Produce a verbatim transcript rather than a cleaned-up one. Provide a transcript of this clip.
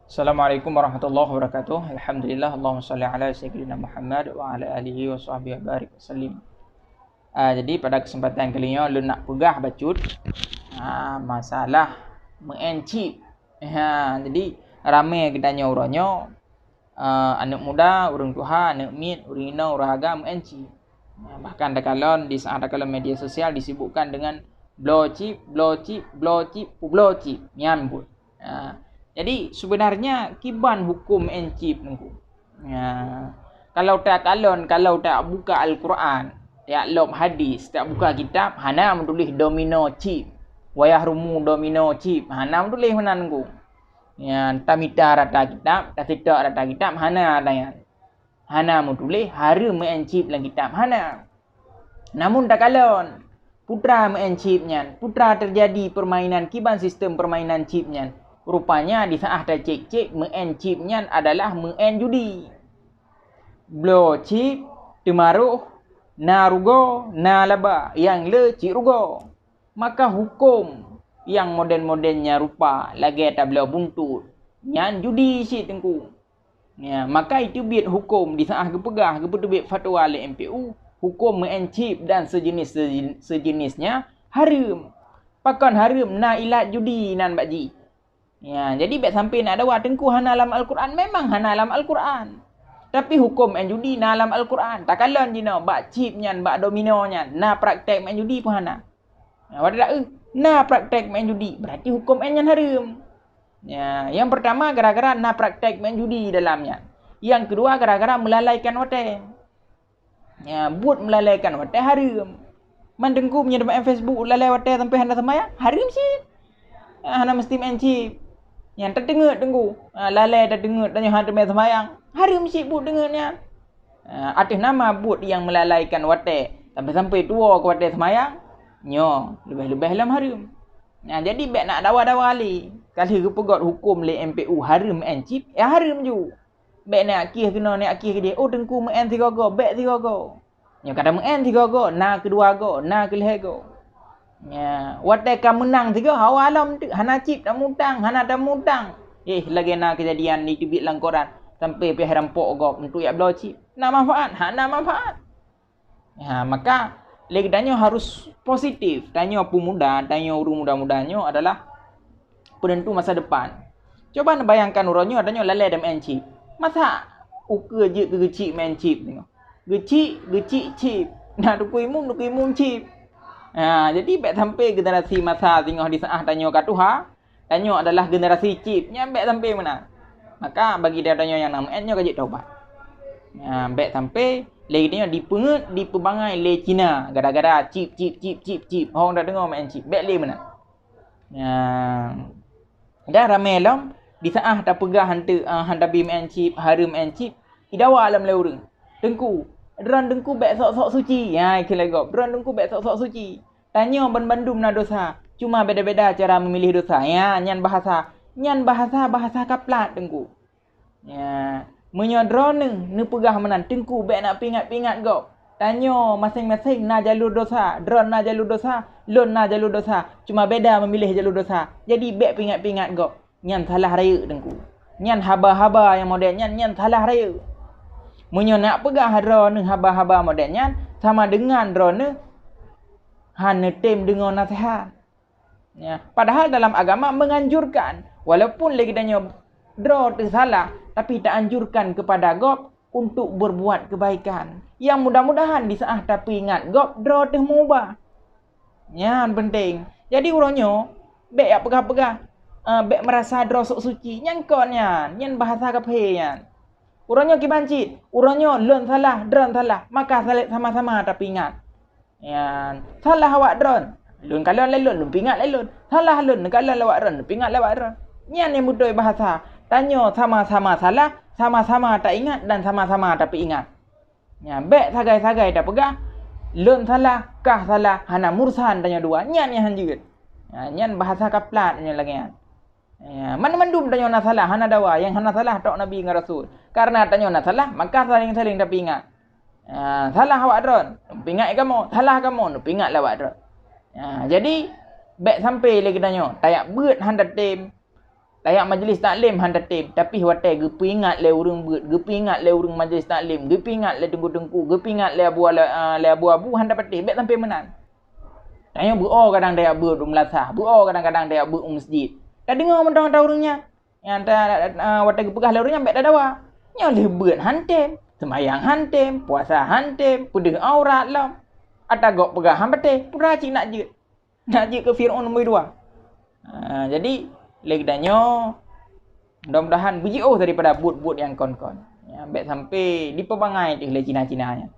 Assalamualaikum warahmatullahi wabarakatuh. Alhamdulillah, Allahumma salli ala sayyidina Muhammad wa ala alihi wa sahbihi wa barik wa sallim. Ah, jadi pada kesempatan kali nyoe lôn nak peugah bacut, ah, masalah meu'en chip. Ha, jadi ramé geutanyoe uroe nyoe, ah, aneuk muda, ureueng tuha, aneuk miet, ureueng inong, ureueng agam meu'en chip. Ah, bahkan takalon di saat takalon media sosial disibukkan dengan bloe chip, bloe chip, bloe chip, peubloe chip. Nyan buet. Ha, jadi sebenarnya kiban huköm meu'en chip Teungku. Ha, kalau takalon, kalau tabuka Al-Quran, takalon hadis, tabuka kitab, hana meutuléh domino chip, wa yahrumu domino chip, hana meutuléh meunan Teungku. Ya, tamita rata kitab, tasitok rata kitab, hana ada nyan. Hana meutuléh hareuem meu'en chip lam kitab, hana. Namun takalon, peue teuma meu'en chip nyan, peue teuma teujadi peurmainan kiban sistem peurmainan chip nyan. Rupanya di saat tacék-cék meu'en chip nyan adalah meu'en judi. Bloe chip, teumaroh, na rugoe, na laba, nyang le cit rugoe. Maka huköm nyang modern-modern nyan rupa lagée tabloe buntut, nyan judi cit Teungku. Ya, maka iteubiet huköm di saat geupeugah, geupeuteubit fatwa lé M P U, huköm meu'en chip dan sejenis, sejen-, sejenisnya hareuem. Pakon hareuem? Na ilat judi nan bak jih. Ya, jadi bék sampai nak dawa Teungku hana lam Al-Quran. Memang hana lam Al-Quran. Tapi huköm meu'en judi na lam Al-Quran. Takalon jinoe bak chip nyan, bak domino nyan, na praktek meu'en judi peue hana? Ya, watée taeu na praktek meu'en judi, berarti huköm meu'en nyan hareuem. Ya, nyang pertama gara-gara na praktek meu'en judi dalam nyan. Nyang keudua gara-gara meulalaikan watée. Ya, buet meulalaikan watée hareuem. Man Teungku meunyoe teumeu'en Facebook lalai watée sampai hana seumayang, hareuem cit. Ya, hana meusti meu'en chip. Nyan tateungeut Teungku. Ha, lalai tateungeut tanyoe hana teumé seumayang, hareuem cit buet teungeut nyan. Ha, ateueh nama buet nyang meulalaikan watée sampai-sampai tuwoe keu watée seumayang, nyoe leubeh-leubeh lom hareuem. Nah, jadi bék nak dawa-dawa lé. Ka lheueh geupeugot huköm lé M P U hareuem meu'en chip, ya hareuem ju. Bék neuk akhé keunoe, neuk akhé keudeh, "Oh, Teungku meu'en sigoe-goe," bék sigoe-goe. Nyoe ka tameu'en sigoe-goe, na keudua goe, na keulhée goe. Ya, watée ka meunang sigoe, hawa lom teuk, hana chip tamutang, hana tamutang. Eh, lagée na keujadian di teubiet lam koran, sampai piah rampok gob untuk jak bloe chip. Na manfaat? Hana manfaat. Ha, maka lé geutanyoe harus positif. Tanyoe peumuda, tanyoe ureuëng muda-muda nyoe adalah penentu masa depan. Coba neubayangkan uroe nyoe tanyoe lalée dan meu'en chip. Masa ukeue jeuet keu geuchik meu'en chip nyoe? Geuchik, geuchik chip. Nah, Teungku Imum, Teungku Imum chip. Ha, jadi bék sampai generasi masa singoh di saah tanyoe ka tuha, tanyoe adalah generasi chip. Nyan bék sampai meunan. Maka bagi tanyoe nyang na meu'en nyoe ka jeuet taubat. Ha, bék sampai lé geutanyoe dipeungeuet, dipeubangai lé Cina gara-gara chip, chip, chip, chip, chip. Hong tadeungoe meu'en chip. Bék lé meunan. Nyan. Dan ramé lom, di saah tapeugah hanteuk, ah, han tabi meu'en chip, hareuem meu'en chip, idawa lom lé ureuëng. "Teungku, droen Teungku bék sok-sok suci." Ya, ikheun lagée gob, "Droen Teungku bék sok-sok suci. Tanyoe ban bandum na dosa, cuma beda-beda cara meumiléh dosa." Ya, nyan bahasa, nyan bahasa, bahasa kaplat Teungku. Ya, meunyoe droeneuh neupeugah meunan, "Teungku bék nak peuingat-peuingat gob. Tanyoe maséng-maséng na jalur dosa, droen na jalur dosa, lôn na jalur dosa, cuma beda meumiléh jalur dosa. Jadi bék peuingat-peuingat gob." Nyan salah rayeuk Teungku. Nyan haba-haba nyang model nyan, nyan salah rayeuk. Meunyoe nak peugah droeneuh haba-haba model nyan, sama deungon droeneuh han neutem deungoe naseuhat. Ya, padahal dalam agama menganjurkan, walaupun lé geutanyoe droe teuh salah, tapi taanjurkan kepada gob untuk berbuat kebaikan. Yang mudah-mudahan di saat tapeuingat gob, droe teuh meubah. Nyan penting. Jadi uroe nyoe bék jak peugah-peugah, eh, bék meurasa droe sok suci. Nyan kon nyan, nyan bahasa kafé nyan. Uroe nyoe kiban cit, uroe nyoe lôn salah, droen salah, maka saleb sama-sama tapeuingat. Nyan, salah awak droen, lôn kalon lé lôn, lôn peuingat lé lôn. Salah lôn, neukalon lé awak droen, lôn peuingat lé awak droen. Nyan nyang beutôi bahasa. Tanyoe sama-sama salah, sama-sama taingat dan sama-sama tapeuingat. Nyan, bék sagai-sagai tapeugah, "Lôn salah, kah salah," hana mursan tanyoe dua. Nyan nyang han jeuet. Nyan, nyan bahasa kaplat nyoe lagée nyan. Ya, mandum-mandum tanyoe na salah, hana dawa. Nyang hana salah tok Nabi ngon Rasul. Karena tanyoe na salah, maka saléng-saléng tapeuingat. Ya, salah awak droen, peuingat kamoe. Salah kamoe, peuingat lé awak droen. Ya, jadi, bék sampai lé geutanyoe tajak beuet han tatem, Ayat majlis taklim han tatem, tapi watèe geupeuingat lé ureueng beuet, geupeuingat lé ureueng majlis taklim, geupeuingat lé teungku-teungku, geupeuingat lé abu-, lé abu-abu, han tapatéh, bèk sampai meunan. Tanyoe beu-o kadang tajak beuet u meulasah, beu-o kadang-kadang tajak beuet u meuseujid. Tadeungoe mantong ata ureueng nyan. Nyang ta, watèe geupeugah lé ureueng nyan bèk tadawa. Nyoe lheueh beuet han tem, seumayang han tem, puasa han tem, peudeuh aurat lom. Ata gob peugah han patéh, peue cit nak jeuet. Nak jeuet keu Fir'aun nombor dua. Ha, jadi, lé geutanyoe, mudah-mudahan beujiôh daripada buet-buet nyang kon-kon. Ya, bèk sampai dipeubangai teuh lé Cina-Cina nyan.